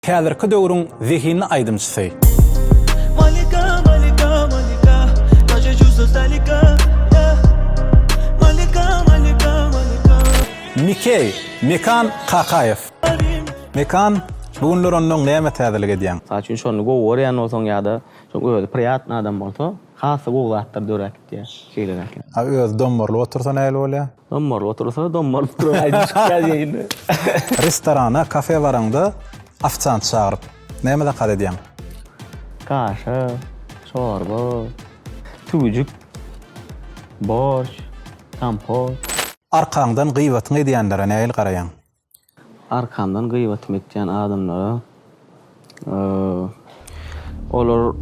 Häzirki döwrüň zehinli aýdymçysy. Malika Malika Malika Naše čувства stalika yeah. Malika Malika Malika Mikey, Mekan Kakaýew. Mekan, bu günler onnoň näme täzelik edýäň? Mysal üçin şony gowy görýän bolsaň ýa-da şoň özi priýatny adam bolsa, has-da gowy zatlar döräp gitýär. Şeýleräk. A özi dommarylyp otursa nähili bolýar? Dommarylyp otursa, dommarylyp duran aýdym çykýar diýeýin. Restorana, kafe baraňda ofisiant çagyryp, näme zakaz edýäň? Kaşa, çorba, tüwüjik, borş, kompot. Arkaňdan gyýbatyňy edýänlere nähili garaýaň? Arkamdan gyýbatymy etýän adamlara olar.